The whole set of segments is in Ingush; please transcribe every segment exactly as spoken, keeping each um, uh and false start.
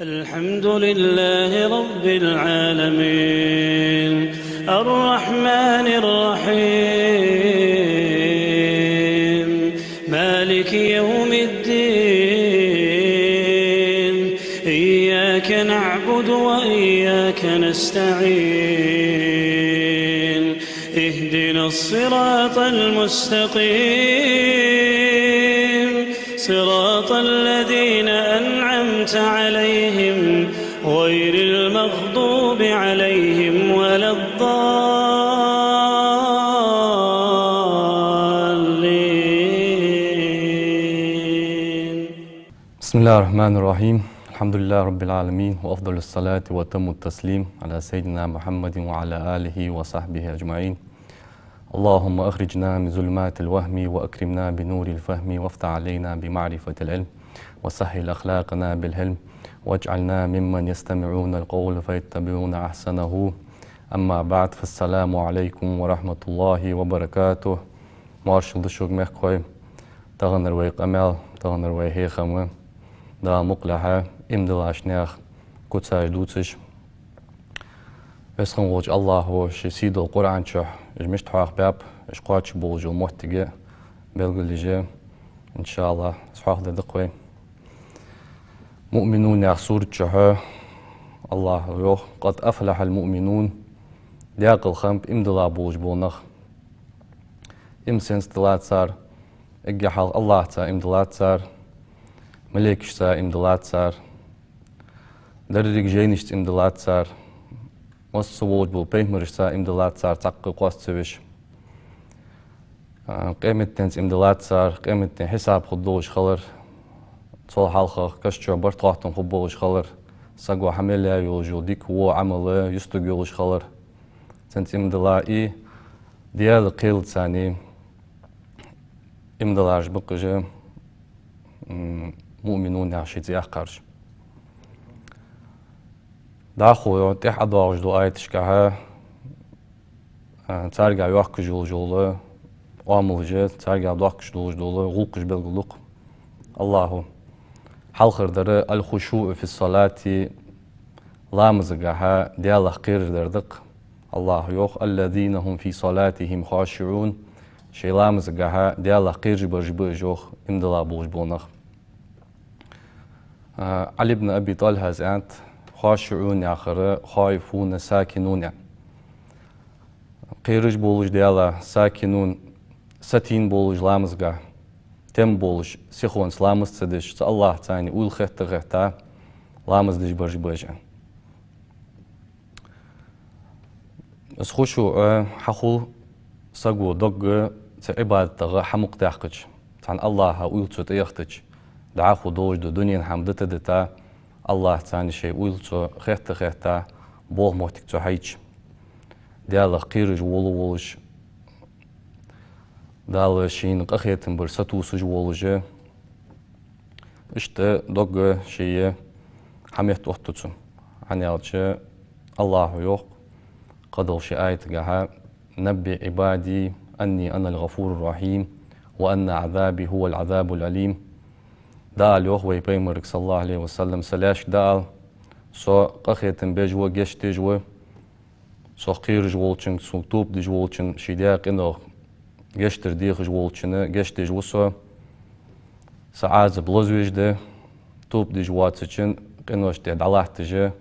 الحمد لله رب العالمين، الرحمن الرحيم، مالك يوم الدين، إياك نعبد وإياك نستعين، اهدنا الصراط المستقيم، صراط الذين أنعمت عليهم غير المغضوب عليهم ولا الضالين. بسم الله الرحمن الرحيم. الحمد لله رب العالمين، وأفضل الصلاة وأتم التسليم على سيدنا محمد وعلى آله وصحبه أجمعين. اللهم أخرجنا من ظلمات الوهم وأكرمنا بنور الفهم وافتح علينا بمعرفة العلم وسهل أخلاقنا بالحلم واجعلنا ممن يستمعون القول فيتبعون أحسنه. أما بعد، فالسلام عليكم ورحمة الله وبركاته. Моаршал да шуга, мехкахой. Таханара вай къамаьл, таханара вай хьехам, Дала мукъалехьа, иман диллача наьха куцаш дувцаш, Веза хинна волча АллахӀа ший сийдолча Къуръан чу уж мишта хьоахабаьб, уж кхоачаш болаш йола моттиг белгалъеш, иншааллахӀ, из хьоахаде деза вай. Муъминун яха сурата чу АллахӀа йоах: «قد أفلح المؤمنون», декъала хиннаб иман дилла болаш бола нах. Иман сенца диллад цар? Эггара хьалха АллахӀаца иман диллад цар, малейкашца иман диллад цар, деррига жайнашца иман диллад цар, массаволча пайхамарашца иман диллад цар, цхьаккха кхоаца ца веш. А, къематденца иман диллад цар, къематден хьисап хургдолаш хилар, цул хьалха каша чу барт хоттам хургболаш хилар, саго хьа мел яь йолаш йола дика, во Ӏамал юстаргйолаш хилар. Цунца иман дилла, и Даьла кхелаца иман диллараш ба-кх уж, м, муъминун яха ший цӀи яьккхараш. ДӀахо тӀехьа ӀодоагӀаш долча аяташкахьа, а, царгахьа йоахкаш йолаш йола оамалаш, царгахьа доахкаш долаш дола гӀулакхаш белгалду-кх АллахӀа. Хьалхардар: الخشوع في الصلاة, ламазагахьа Даьлах кхераш дар да-кх. АллахӀа йоах: «الذين هم في صلاتهم خاشعون», шоай ламазагахьа Даьлах кхераш бараш ба уж, йоах, иман дилла болаш бола нах. А, Ӏали ибн Аби ТӀалхьас аьннад: «خاشعون» яхар خائفون ساكنون яха. Кхераш болаш Даьлах, ساكنون, сатийна болаш ламазагахьа, тем болаш, сихонца ламаз ца деш, цу АллахӀаца уйла хетта-хетта ламаз деш бараш ба уж. Из хушуӀ хьахул саго дог цу Ӏибадатах хьамукъадаьккхача, цхьан АллахӀа уйла цо тӀаэхтача, дӀахо долаш дола дунен хӀама дита-дита, АллахӀаца шоай уйла цо хетта-хетта, болх-моттиг цо хьайча, Даьлах кхераш вола волаш, Дала шийна къахетам бар сатувсаш волаш, иштта дог ший хьаметта оттаду цун. ХӀана аьлча АллахӀа йоах кхыдолча ший аятагахьа: «نبئ عبادي أني أنا الغفور الرحيم وأن عذابي هو العذاب الأليم». ДӀаала, йоах, вай пайхамарга, صلى الله عليه وسلم, са лаьшка дӀаала: со къахетам беш ва, гешт деш ва, Сох кхераш волчунга, сога тоба деш волчун, ший даь къинойх гешт дар дехаш волчунна гешт деш ва со. Са Ӏазап лозавеш да, тоба деш воацачун къиношта тӀа дӀалатташ,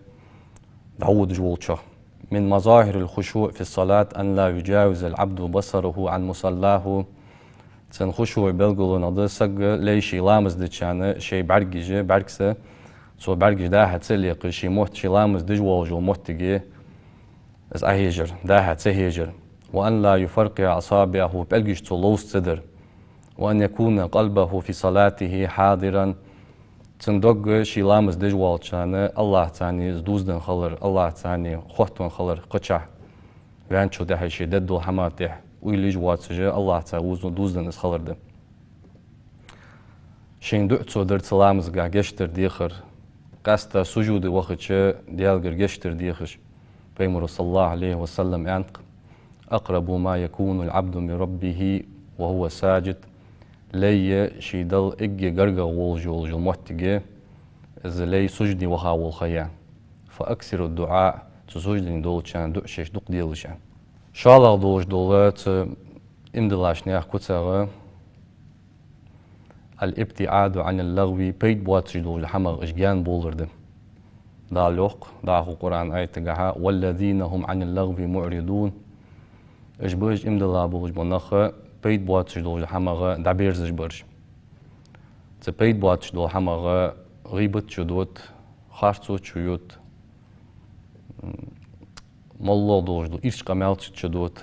дӀаводаш волчох. من مظاهر الخشوع في الصلاة أن لا يجاوز العبد بصره عن مصلاه. Цун хушуӀа белгалонех да саг лай ший ламаз деча хана ший бӀаргаш, бӀаргса цо бӀаргаш дӀа-хьа ца лекхаш, ший мотт, ший ламаз деш волаш вола моттиге из Ӏохьежар, дӀа-хьа ца хьежар. وأن لا يفرقع أصابعه, пӀелгаш цо ловза ца дар. وأن يكون قلبه في صلاته حاضرا. Цун дог ший ламаз деш волча хана АллахӀаца из дувзаденна хилар, АллахӀаца хоттавенна хилар кхычахьа. Ваьнначул тӀехьагӀа ший дергдолча хӀаман тӀа уйла еш воацаш, АллахӀаца вузу-, дувзаденна из хилар да. Шийна дуӀа цо дар цу ламазагахьа, гешт дар дехар, къаьстта сужуде вахача Даьлагара гешт дар дехаш. Пайхамара, صلى الله عليه وسلم, аьннад-кх: أقرب ما يكون العبد من ربه وهو ساجد. Лай ший Далла эггара гаргагӀа волаш йолаш йола моттиге, из лай сужуде ваха вола ха я. فأكثروا الدعاء, цу сужуде долча хана дуӀа шоаш дукха делаш, аьнна. ШоллагӀа долаш дола цу иман диллача наьха куцех الابتعاد عن اللغو, пайда боацаш долча хӀамах уж гаьна болар да. Дала йоах дӀахо Къуръан аятагахьа: والذين هم عن اللغو معرضون. Уж ба уж иман дилла болаш бола нах, пайда боацаш долча хӀамах дӀаберзаш бараш. Цу пайда боацаш долча хӀамах гӀийбат чудода, харцо чуйода, моллагӀа долаш дола ирча къамаьл чудода.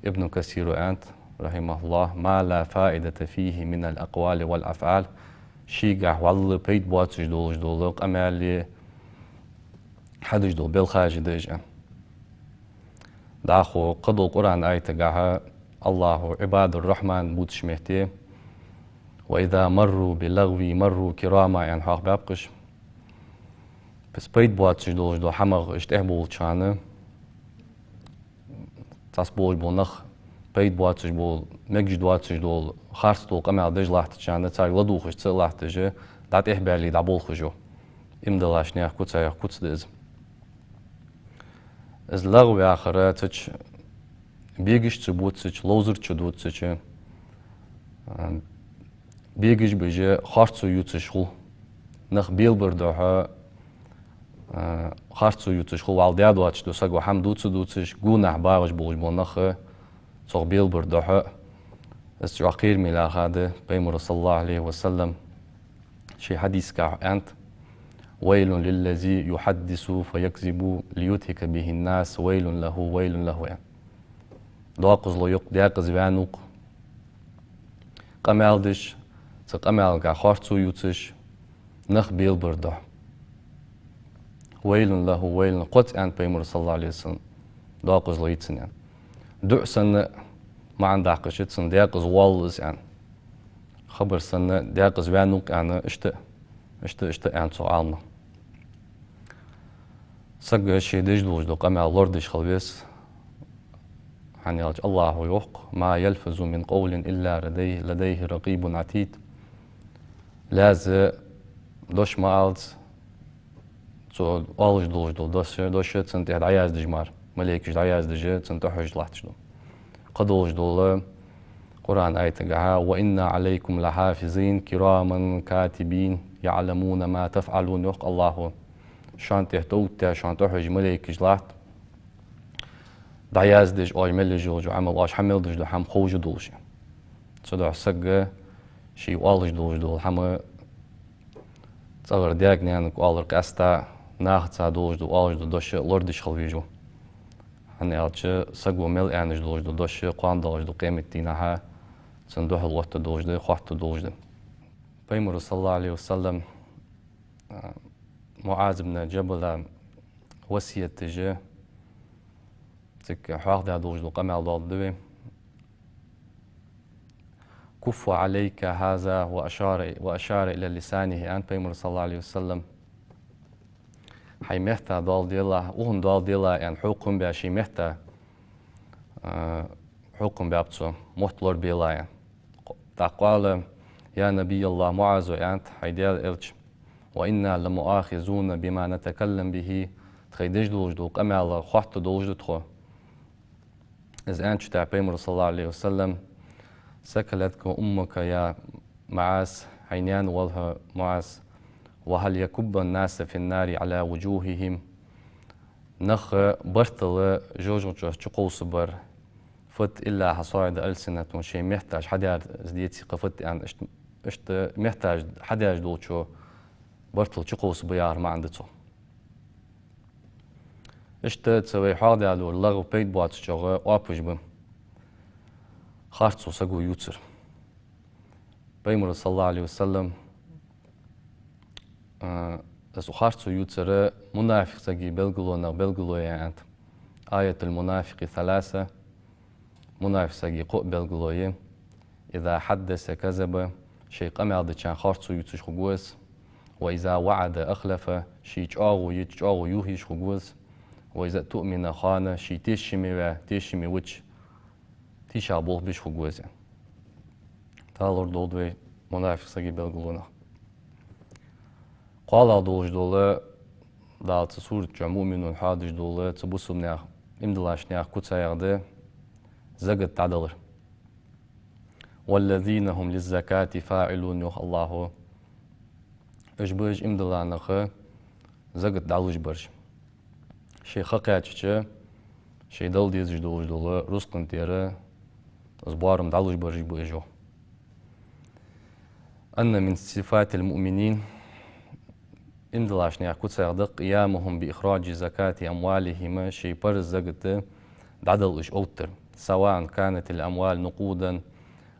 Ибн Касира аьннад, رحمه الله: ما لا فائدة فيه من الأقوال والأفعال. Шийгахьа вӀалла пайда боацаш долаш дола къамаьли хьадеш дола белхаш да уж, аьнна. ДӀахо кхыдола Къуръан аятагахьа АллахӀа عباد الرحمن бувцача метте: وإذا مروا باللغو مروا كراما, аьнна хьоахабаьб-кх уж. Из пайда боацаш долаш дола хӀамах уж тӀехбовлача хана, цхьаболаш бола нах пайда боацаш бола, мегаш доацаш дола, харц дола къамаьл деш латтача хана, царга ладувгӀаш ца латташ, дӀатӀехбаьле дӀаболх уж. Иман диллача наьха куцех куц да из. Из лагӀв яхар цу чу бегаш чубоацаш, ловзар чудоацаш, а, бегаш беш, харцо ювцаш хул. Нах белабара духьа, а, харцо ювцаш хул, вӀалла даь доацаш дола саго хӀама дувца дувцаш, гонахьа багӀаш болаш бола нах, цох белабара духьа. Из чӀоагӀа кхераме лаьрхӀа да. Пайхамара, صلى الله عليه وسلم, ший хьадисагахьа аьннад: ويل للذي يحدث فيكذب ليضحك به الناس، ويل له، ويل له, аьнна. Доккхазло я-кх, декъаза ваьннав-кх къамаьл деш, цу къамаьлагахьа харцо ювцаш, нах белабара духьа. ويل له، ويل له, кхозза, аьннад Пайхамара, صلى الله عليه وسلم, доккхазло я цунна, аьнна. ДуӀа санна маӀан даккхаш, цунна декъаза воалл из, аьнна. Хабар санна, декъаза ваьннав-кх, аьнна, иштта, иштта, иштта аьннад цу Ӏалама. Саг ше деш долаш дола къамаьл лорадеш хила веза. ХӀана аьлча АллахӀа йоах-кх: ما يلفظ من قول إلا لديه، لديه رقيب عتيد. Лаьзза дош ма алац, цо оалаш долаш дола дош, дош цунна тӀа дӀаяздеш мара, малейкаш дӀаяздеш, цунна тӀахьожаш латташ да. Кхыдолаш дола Къуръан аятагахьа: وإن عليكم لحافظين كراما كاتبين يعلمون ما تفعلون, йоах-кх АллахӀа. Шоана тӀа товттаь, шоана тӀахьожаш малейкаш латт, дӀаяздеш оаш мел еш йола Ӏамал, оаш хьа мел деш дола хӀама ховш долаш. Цудухьа саг ший оалаш долаш дола хӀама цӀагӀара даьга-наьнага оалар къаьстта, нахаца долаш дола, оалаш дола дош лорадеш хила везаш ва. ХӀана аьлча саго мел аьнна долаш дола дош кхоана долаш дола къематдийнахьа цунна духьал отта долаш да, хатта долаш да. Пайхамара, صلى الله عليه وسلم, а, МуӀаз ибн Джабала васкет деш, цига хьоахадаь долаш дола къамаьл доаладу вай. كف عليك هذا وأشار، وأشار إلى لسانه, аьннад Пайхамара, صلى الله عليه وسلم. Хьай метта доаладелахь, укхунна доаладелахь, аьнна, хьокхам баь ший метта, а, хьокхам баьб цо, мотт лорабелахь, аьнна. ТӀаккха قال: يا نبي الله, МуӀазо аьннад: хӀай Даьла элча, وإنا لمؤاخذون بما نتكلم به, тхоай деш долаш дола къамаьл хатта долаш да тхо. Из аьнначул тӀехьагӀа Пайхамара, صلى الله عليه وسلم: ثكلتك أمك يا معاذ, хьай наьна воалл хьо, МуӀаз, وهل يكب الناس في النار على وجوههم. Нах бартал жожагӀатен чу чукхувсабар фуд, إلا حصائد ألسنتهم, шоай метташ хьадаьр из деце кхы фуд, аьнна, иштта, иштта метташ хьадаьраш долча бартал чукхувсабу яхар маӀан да цун. Иштта цу вай хьоахадаь долча лагӀва, пайда боацачох оапаш ба харцо саго ювцар. Пайхамара, صلى الله عليه وسلم, а, из харцо ювцар мунафикъ сага белгалонех белгало я, аьннад. آية المنافق ثلاثة, мунафикъ сага кхо белгало я. إذا حدث كذب, ше къамаьл деча хана харцо ювцаш хургва из. وإذا وعد أخلف, ше чӀоагӀо йича, чӀоагӀо юхаеш хургва из. وإذا اؤتمن خان, ше тешаме ваь, тешаме вича, тийшаболх беш хургва из. Дала лорадолда вай мунафикъ сага белгалонех. КхоалагӀа долаш дола, Дала цу сурата чу Муъминун хьоадеш дола, цу бусалба наьха, иман диллача наьха куцех да закат дӀадалар. «والذين هم للزكاة فاعلون», йоах АллахӀа. Уж ба уж иман дилла нах закат дӀалуш бараш. Шоай ха кхаьчача, шоай дала дезаш долаш дола рузкъан тӀера из боарам дӀалуш бараш ба уж, йоах. «أن من صفات المؤمنين», иман диллача наьха куцех да, «قيامهم بإخراج زكاة أموالهم», шоай парз закат дӀадала уж оттар. «سواء كانت الأموال نقودا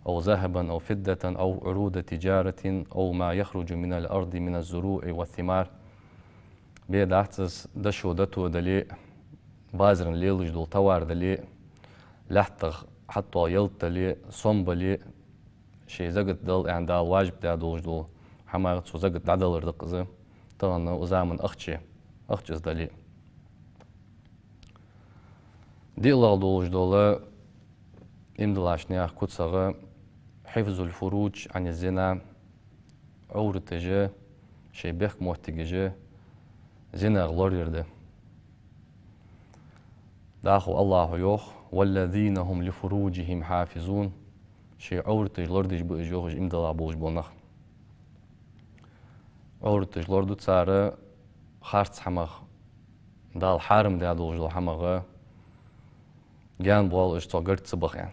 أو ذهبا أو فضة أو عروض تجارة أو ما يخرج من الأرض من الزروع والثمار». Бе дац из дошо дото дале а, базарна лелаш дола товар дале а, лаьттах хьатӀадоагӀа ялат дале а, сом бале а, шоай закат дала аьнна Дала важиб даь долаш дола хӀамах цо закат дӀадалар да-кх из, тахан укх заман ахча, ахча из дале а. ДиълагӀа долаш дола иман диллача наьха куцех «حفظ الفروج عن الزنا», Ӏовраташ, шоай бехк моттигаш зинах лораяр да. ДӀахо АллахӀа йоах: «والذين هم لفروجهم حافظون», шоай Ӏовраташ лорадеш ба уж, йоах, уж иман дилла болаш бола нах. Ӏовраташ лораду цар харц хӀамах, Дала хьарам даь долаш дола хӀамах, гаьна боал уж цох гарга ца баха, аьнна.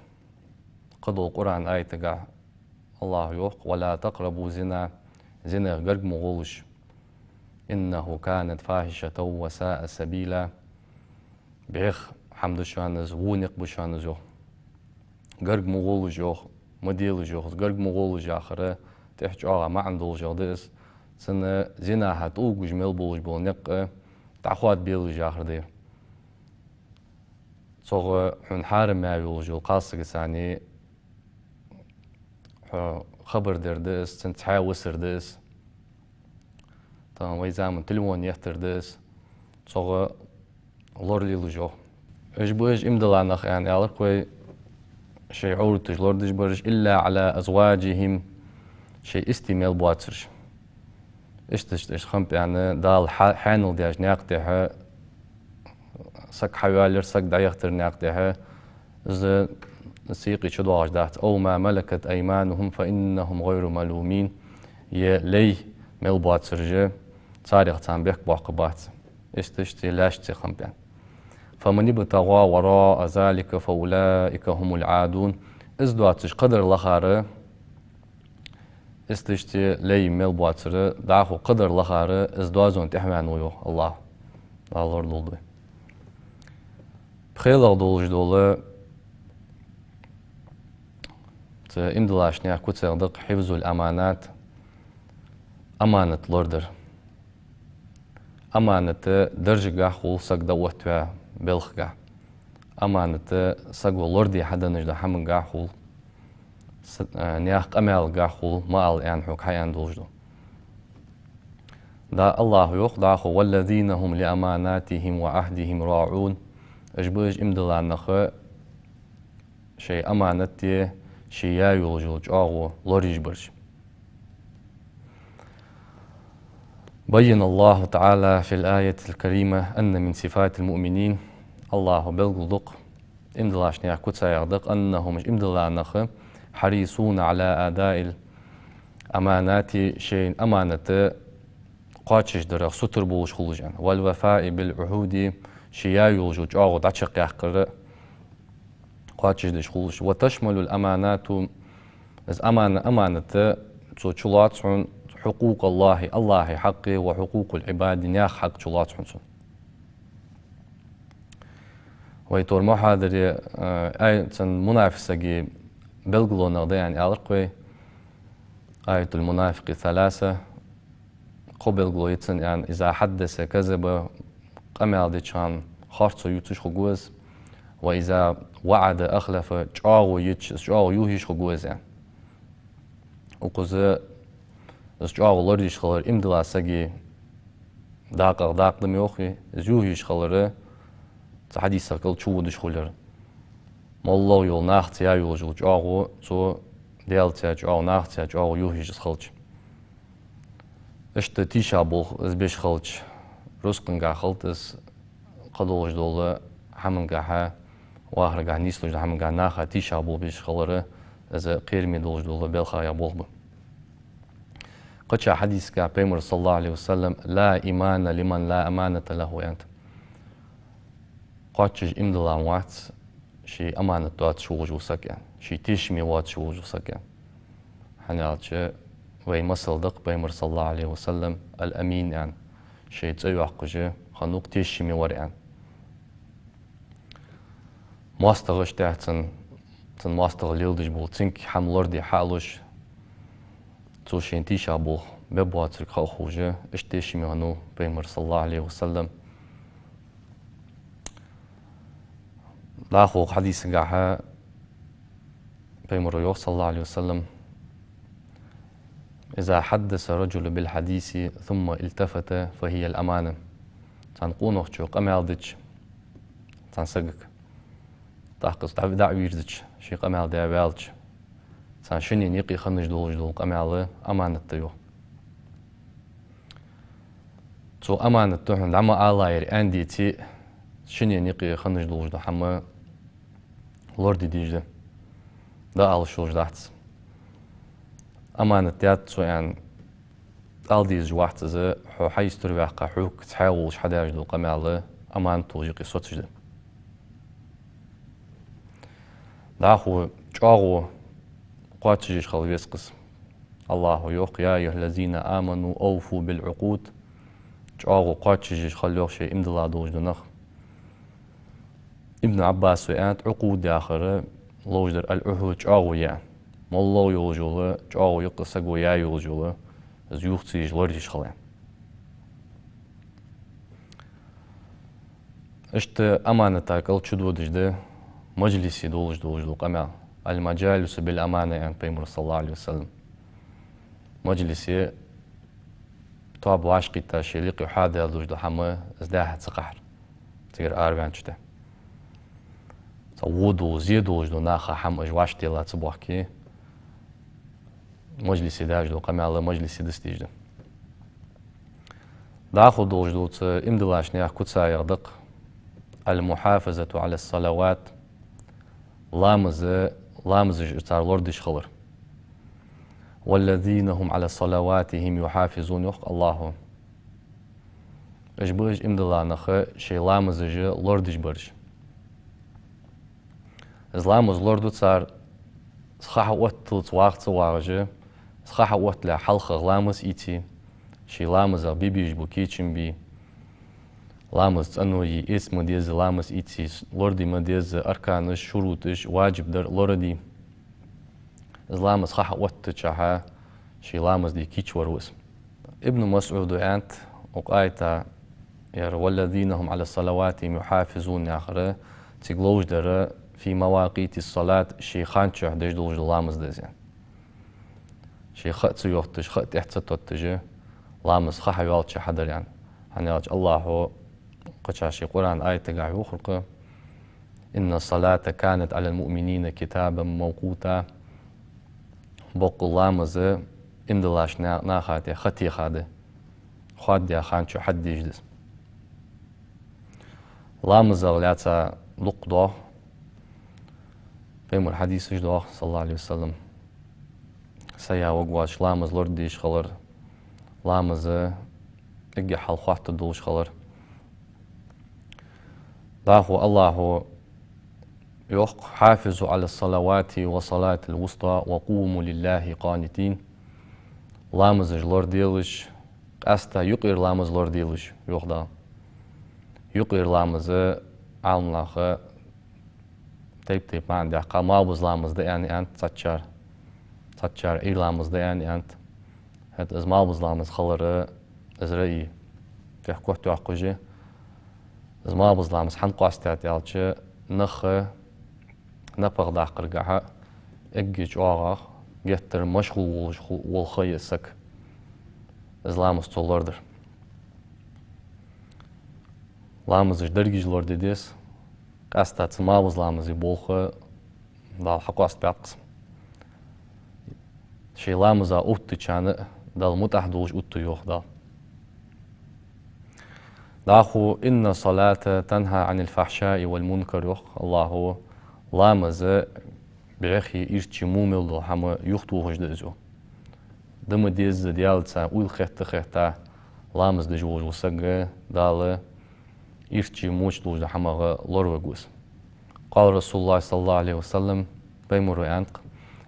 Кхыдолча Къуръан аятагахь АллахӀа йоах: «ولا تقربوا الزنا», зинах гарга ма гӀолаш. «إنه كان فاحشة وساء سبيلا». БӀеха хӀама да шоана из, во никъ ба шоана из, йоах. Гарга ма гӀолаш, йоах, ма делаш, йоах, из гарга ма гӀолаш яхар, тӀехьа чӀоагӀа маӀан долаш да из. Цун зинах тӀаугаш мел болаш бола никъ дӀахоадабелаш яхар да ер. Цох хьона хьарам яь йолаш йола кхалсаг царна хьо хабар дар да из, цунца хьависар да из. Тахан вай заман телефон еттар да из. Цох лоралелаш, йоах. Уж ба уж иман дилла нах, аьнна, аьлар-кх вай, шоай Ӏовраташ лорадеш бараш, «إلا على أزواجهم», шоай истий мел боацараш. Иштта, иштта хӀама, аьнна, Дала хьа-, хьаьнал даьча наькъа тӀа, саг хьаваьлар, саг дӀаяхийтар наькъа тӀа, из сийкъе чудоагӀаш дац. «أو ما ملكت أيمانهم فإنهم غير ملومين». Е лай мел боацараш, царех царна бехк боаккхаргбац. Иштта, иштта лаьшта цех хӀама, аьнна. «فمن ابتغى وراء ذلك فأولئك هم العادون». Из доацаш кхыдар лахар, иштта, иштта лай мел боацар, дӀахо кхыдар лахар, из доазон тӀехьа ваьнна ва, йоах АллахӀа. Дала лоралолда вай. ПхелагӀа долаш дола цу иман диллача наьха куцех да-кх «حفظ الأمانات», аманат лорадар. Аманат даржагахьа хул саг дӀаоттаваь балхагахьа. Аманат саго лораде хьаденна долча хӀамагахьа хул, с-, а, наьха къамаьлагахьа хул, ма ала аьнна хьога хьааьнна долаш дола. Да, АллахӀа йоах дӀахо: «والذين هم لأماناتهم وعهدهم راعون». Уж ба уж иман дилла нах, шоай аманат а, шоаш яь йолаш йола чӀоагӀо лораеш бараш. بين الله تعالى في الآية الكريمة أن من صفات المؤمنين. АллахӀа белгалду-кх иман диллача наьха куцех да-кх: «أنهم», иман дилла нах, «حريصون على أداء الأمانات», шоай аманат кхоачашдарах сутара болаш хулаш, аьнна. «والوفاء بالعهود», шоаш яь йолаш йола чӀоагӀо дӀачакхъяккхара кхоачашдеш хулаш. «وتشمل الأمانات», из амана-, аманат цо чулоац хьона «حقوق الله», АллахӀа хьакъ, «وحقوق العباد», наьха хьакъ чулоац хьона цо. Вай тора мухьадаре, э, ай, цун мунафикъ сага белгалонех да, аьнна, аьлар-кх вай: «آية المنافق ثلاث». Кхо белгало я цун, аьнна: «إذا حدث كذب», къамаьл деча хана харцо ювцаш хургва из, «وإذا وعد أخلف», чӀоагӀо йича, из чӀоагӀо юхьийш хургва из, аьнна. Укхаза из чӀоагӀо лораеш хилар иман дилла сага дакъах дакъа да ма йоахий, из юхьийш хилар цу хьадисах кӀал чуводаш хулар. МоллагӀа йола нахаца яь йолаш йола чӀоагӀо, цо Даьлаца яь чӀоагӀо, нахаца яь чӀоагӀо юхьийш из хилча. Иштта тийшаболх из беш хилча, рузкъангахьа хилда из, кхыдолаш дола хӀамангахьа, вахаргахьа нийслуш дола хӀамангахьа наха тийшаболх беш хилар, из кхераме долаш дола белхаех болх ба. Кхыча хьадисагахьа Пайхамара, صلى الله عليه وسلم: «لا إيمان لمن لا أمانة له», аьннад. Кхоачаш иман дилла вац ший аманат доацаш волаш вола саг, аьнна, ший тешаме воацаш волаш вола саг, аьнна. ХӀана аьлча, вай масал да-кх Пайхамара, صلى الله عليه وسلم, الأمين аьнна, ший цӀи йоаккхаш хиннав-кх, тешаме вар, аьнна. МоастагӀашта тӀехьа цун, цун моастагӀал леладеш бола, цунга хӀама лораде хьалуш, цо шийна тийшаболх бергбоацилга ха а ховш, иштта тешаме хиннав Пайхамар, صلى الله عليه وسلم. ДӀахо хьадисагахьа Пайхамара йоах, صلى الله عليه وسلم: «إذا حدث الرجل بالحديث ثم التفت فهي الأمانة». Цхьан къонахчо къамаьл дича цхьан сагага, тӀаккха из дӀа-, дӀа а вийрзача, ший къамаьл даь ваьлча, цхьан шинне юкъе хиннаш долаш дола къамаьл аманат да, йоах. Цо аманат да хьона дӀа ма алалахь аьнна деце а, шинне юкъе хиннаш долаш дола хӀама лораде дезаш да. ДӀаала йиш йолаш дац. Аманат даьд цо аьнна ала дезаш вац из, хьо хьайистур ваьккха, хьога цхьаь волаш хьадаьржа дола къамаьл аманат долаш юкъе соцаш да. ДӀахо чӀоагӀо кхоачашъеш хила веза-кх из. АллахӀа йоах: «يا أيها الذين آمنوا أوفوا بالعقود». ЧӀоагӀо кхоачашъеш хила, йоах, шоай иман дилла долаш дола нах. Ибн Ӏаббаса аьннад, Ӏукъуд яхар ловш дар العهود, чӀоагӀо я. МоллагӀа йолаш йола чӀоагӀо я-кх из, саго яь йолаш йола, из юха ца еш лораеш хила, аьнна. Иштта аманата кӀал чудодаш да мажлисе долаш долаш дола къамаьл. «المجالس بالأمانة», аьннад Пайхамара, صلى الله عليه وسلم. Мажлисе тоаба вӀашагӀкхийтта, шоайла юкъе хьадаьлла долаш дола хӀама, из дӀа-хьа ца кхахьар, цигара араваьннача тӀа. Цхьа во дола, зе долаш дола наха хӀама уж вӀаштӀехьа ца бохке, мажлисе даьржа дола къамаьл мажлисе дицдеш да. ДӀахо долаш дола цу иман диллача наьха куцех да-кх: «المحافظة على الصلوات», ламаз, ламазаш цар лорадеш хилар. «والذين هم على صلواتهم يحافظون», йоах АллахӀа. Уж ба уж иман дилла нах, шоай ламазаш лорадеш бараш. Из ламаз лораду цар, из ха хьаотталца ваха ца вагӀаш, из ха хьаотталехь хьалхагӀа ламаз ийце, ший ламазах бе безаш бола кечам бе, ламаз цӀено е, эца ма дезза ламаз ийце, лораде ма дезза арканаш, шурутӀаш, ваджиб дар лораде. Из ламаз ха хьаоттачахьа ший ламаз де кийчвар ва из. Ибн МасӀуда аьннад укх аята, ер «والذين هم على صلواتهم يحافظون» яхар, цига ловш дар «في مواقيت الصلاة», ший ханчухь деш долаш дола ламаз да из, аьнна. Ший ха ца йотташ, ха тӀехьа ца тотташ, ламаз ха хьайоалача хьадар, аьнна. ХӀана аьлча АллахӀа кхыча ший Къуръан аятагахь йоахар-кх: «إن الصلاة كانت على المؤمنين كتابا موقوتا». Боккъал ламаз иман диллача на-, наха тӀа ха теха да, хоададаь ханчухь хьадеш да из. Ламазах лаьца дукха доагӀа, Пайхамара хьадисаш доагӀа, صلى الله عليه وسلم, сая ваг воацаш ламаз лорадеш хилар, ламаз эггара хьалха хоаттаргдолаш хилар. ДӀахо АллахӀа йоах-кх: «حافظوا على الصلوات والصلاة الوسطى وقوموا لله قانتين». Ламазаш лораделаш, къаьстта юкъера ламаз лораделаш, йоах Дала. Юкъера ламаз, Ӏаламнаха тайп-тайпара маӀан даьккха, малхбуза ламаз да аьнна аьннад цхьаччар, цхьаччар Ӏуйра ламаз да аьнна аьннад. ХӀаьта из малхбуза ламаз хилара, из раъй тӀехьа котъяккхаш я. Из малхбуза ламаз хӀана къоастадаьд аьлча, нах напагӀа даккхаргахьа эггара чӀоагӀагӀа, геттара машгӀул волаш ху-, вола ха я из саг, из ламаз цо лорадар. Ламазаш дерригаш лораде деза, къаьстта цу малхбуза ламаза болх Дала хьакъоастабаьккхаб-кх. Шоай ламаза увттачарна а Далла мутӀахь долаш оттаду, йоах Дала. ДӀахо: «إن الصلاة تنهى عن الفحشاء والمنكر», йоах АллахӀа, ламаз бӀехи ирчи во мел дола хӀама юхатохаш да из, йоах. Даь ма дезза Даьлаца уйла хетта-хетта ламаз деш волаш вола саг Дала ирчи воча долаш долча хӀамах лоравергва из. قال رسول الله صلى الله عليه وسلم, Пайхамара аьннад: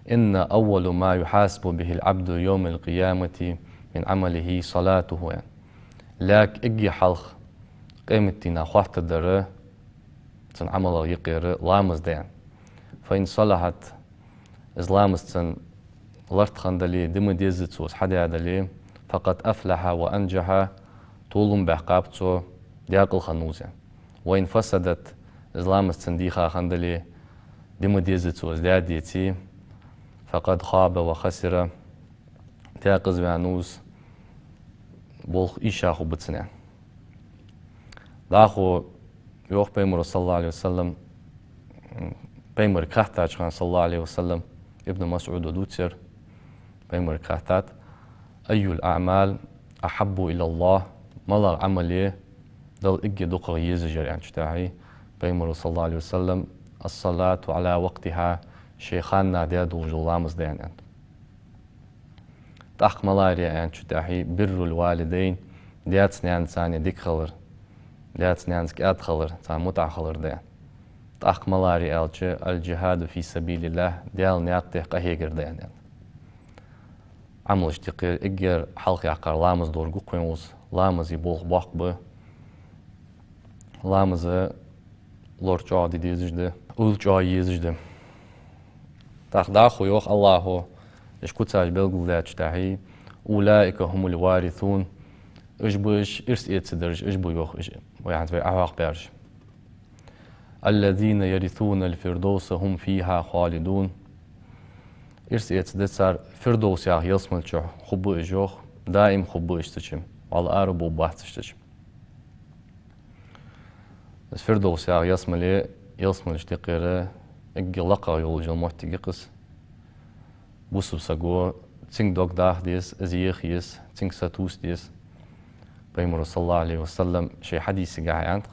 «إن أول ما يحاسب به العبد يوم القيامة من عمله صلاته», аьнна. ЛаьрххӀа эггара хьалха къематдийнахьа хоаттаргдар цун Ӏамалех юкъера ламаз да, аьнна. «فإن صلحت», из ламаз цун лартӀа хинна дале, даь ма дезза цо из хьадаь дале, «فقد أفلح وأنجح», толам баьккхаб цо, даькъала хиннав из, аьнна. «وإن فسدت», из ламаз цун дийха хинна дале, даь ма дезза цо из даь деце, «فقد خاب وخسر», даькъаза ваьннав из, болх ийша хургба цун, аьнна. ДӀахо йоах Пайхамара, صلى الله عليه وسلم, Пайхамарга хаьттача хана, صلى الله عليه وسلم, Ибн МасӀуда дувцар, Пайхамарга хаьттад: «أي الأعمال أحب إلى الله؟» МалагӀа Ӏамал я Далла эггара дукхагӀа езаш яр, аьнначул тӀехьагӀа, Пайхамара, صلى الله عليه وسلم: «الصلاة على وقتها», ший ханнахьа даь долаш дола ламаз да, аьннад. ТӀаккха малагӀа я, аьнначул тӀехьагӀа, «بر الوالدين», даьца-наьнаца дика хилар, даьца-наьнаца кӀаьда хилар, царна мутӀахьа хилар да. ТӀаккха малагӀа я аьлча, «الجهاد في سبيل الله», Даьла наькъа тӀа къахьегар да, аьннад. Ӏамалашта юкъера эггара хьалха яьккхар ламаз долга кхоьн вус, ламаза болх боккха ба, ламаз лор чӀоагӀа де дезаш да, уйла чӀоагӀа е езаш да. ТӀаккха дӀахо йоах АллахӀа, уж куцаш белгалдаьчул тӀехьагӀа: «أولئك هم الوارثون», уж ба уж ирс эцараш, уж ба, йоах, уж, вай хӀанз вай Ӏохьокхабаьраш. «الذين يرثون الفردوس هم فيها خالدون». Ирс эцаргда цар Фирдовс яхача ялсмала чу, хургба уж, йоах, даим хургба уж цу чу, вӀалла ара бовргбац уж цу чу. Из Фирдовс яха ялсмале, ялсмалашта юкъера эггара лакхагӀа йолаш йола моттиг я-кх из. Бусалба саго цунга дог даха деза, из еха еза, цунга сатувса деза. Пайхамара, صلى الله عليه وسلم, ший хьадисагахь аьннад-кх: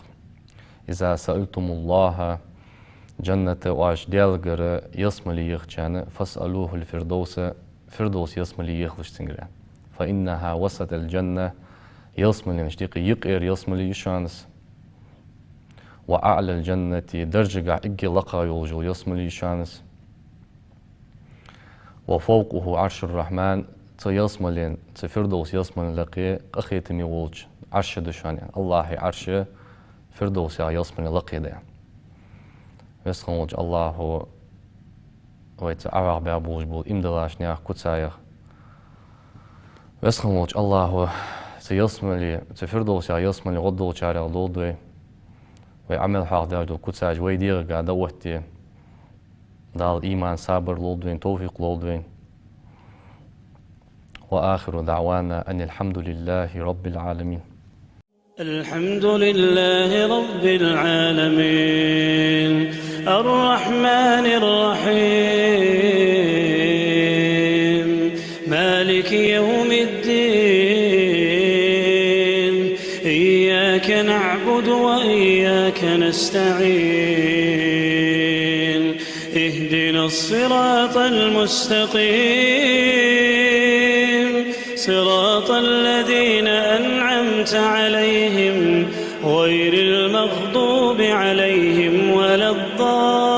«إذا سألتم الله الجنة», оаш Даьлагара ялсмале ехача хана, «فاسألوه الفردوس», Фирдовс ялсмале ехалаш цунгара, «فإنها وسط الجنة», ялсмаленашта юкъера юкъера ялсмале я шоана из, «وأعلى الجنة», даржагахь эггара лакхагӀа йолаш йола ялсмале я шоана из, «وفوقه عرش الرحمن», цу ялсмален, цу Фирдовс ялсмален лакхе къахетаме волча Ӏарш да шоана, аьнна. АллахӀа Ӏарш Фирдовс яха ялсмален лакхе да, аьнна. Веза хинна волча АллахӀа вай цу Ӏохьокхабаь болаш бола иман долча наьха куцех. Веза хинна волча АллахӀа цу ялсмале, цу Фирдовс яха ялсмале гӀоргдолчарех долда вай. Вай Ӏамал хьоахадаь дола куцаш вай дегӀага дӀаотте, Дала иман, сабар лолда вайна, товфикъ лолда вайна. وآخر دعوانا أن الحمد لله رب العالمين. الحمد لله رب العالمين. الرحمن الرحيم. مالك يوم الدين. إياك نعبد وإياك نستعين. اهدنا الصراط المستقيم. صراط الذين أنعمت عليهم غير المغضوب عليهم ولا الضالين.